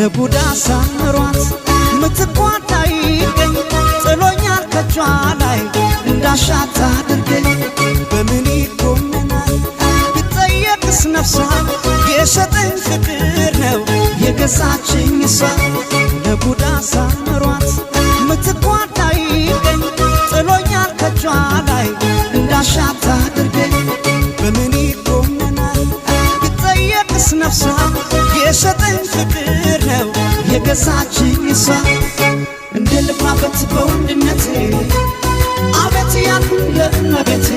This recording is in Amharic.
ለጉዳ ሳምሯት ምትኳን አይገኝ፣ ጥሎኛል ከጇ ላይ እንዳሻት አድርገኝ። በምን ይኮነናል ብጠየቅስ ነፍሷ? የሸጠኝ ፍቅር ነው የገዛችኝ እሷ። ለጉዳ ሳምሯት ምትኳን አይገኝ፣ ጥሎኛል ከጇ ላይ እንዳሻት አድርገኝ። በምን ይኮነናል ብጠየቅስ ነፍሷ? የሸጠኝ ፍቅር ነው የገዛችኝ እሷ። እንደ ልኩራበት በወንድነቴ፣ አቤት ያልኩኝ ለእመቤቴ።